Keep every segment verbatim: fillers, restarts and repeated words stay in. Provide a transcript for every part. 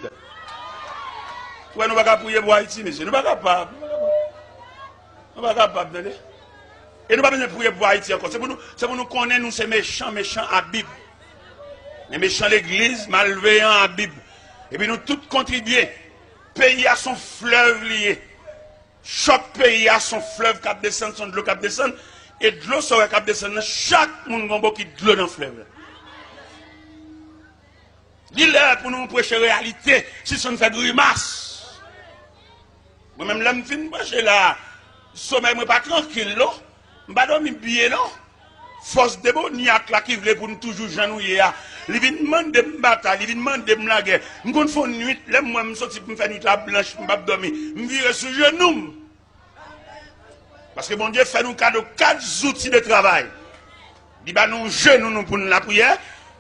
Ou wè, nou pa ka priye pou Ayiti, mesye. Nou pa kapab. Nou pa kapab, tande. E nou pa bezwen priye pou Ayiti ankò. Se pou nou, se pou nou konnen nou se mechan, mechan a Bib. Men mechan legliz, malveyan a Bib. Epi nou tout kontribye. Peyi a se yon flèv li ye. Chòk peyi a se yon flèv k ap desann, se yon dlo k ap desann. E dlo sa w wè k ap desann nan, chak moun gen yon bokit dlo nan flèv la. Li lè pou nou preche reyalite, sispann fè grimas. Mwen menm, lè m fin preche la, somèy mwen pa trankil non. M pa dòmi byen non. Fòs demonyak la ki vle pou n toujou jan nou ye a, li vin mande m batay, li vin mande m lagè. M konn fè yon nwit, lè m wè m soti pou m fè nwit la blanch, m p ap dòmi, m vire sou jenou m. Paske Bondye fè nou kado kat zouti de travay. Li ba nou jenou nou pou n lapriyè,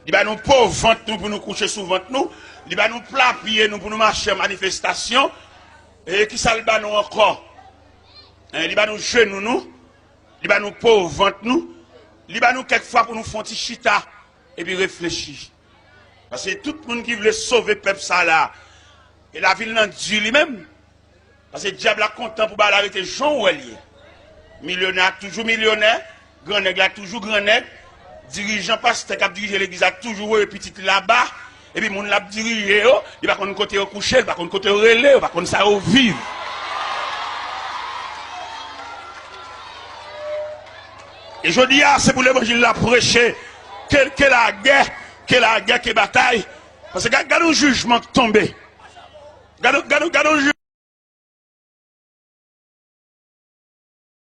li ba nou po vant nou pou nou kouche sou vant nou, li ba nou pla pye nou pou nou mache an manifestasyon. E kisa l ba nou ankò? En, li ba nou jenou nou, li ba nou po vant nou, li ba nou kèk fwa pou nou fè yon ti chita epi reflechi. Paske tout moun ki vle sove pèp sa la, e lavi l nan di li menm. Paske dyab la kontan pou bagay la rete jan w wè l ye. Milyonè a toujou milyonè, grannèg la toujou grannèg, dirijan, pastè k ap dirije legliz la toujou voye pitit li laba, epi moun l ap dirije yo, li pa konn kote yo kouche, li pa konn kote yo rele, yo pa konn sa yo viv. E jodi a, se pou levanjil la preche, ke, ke lagè, ke lagè, ke batay. Paske gad, gad yon jijman k tonbe. Gad, gad, gad yon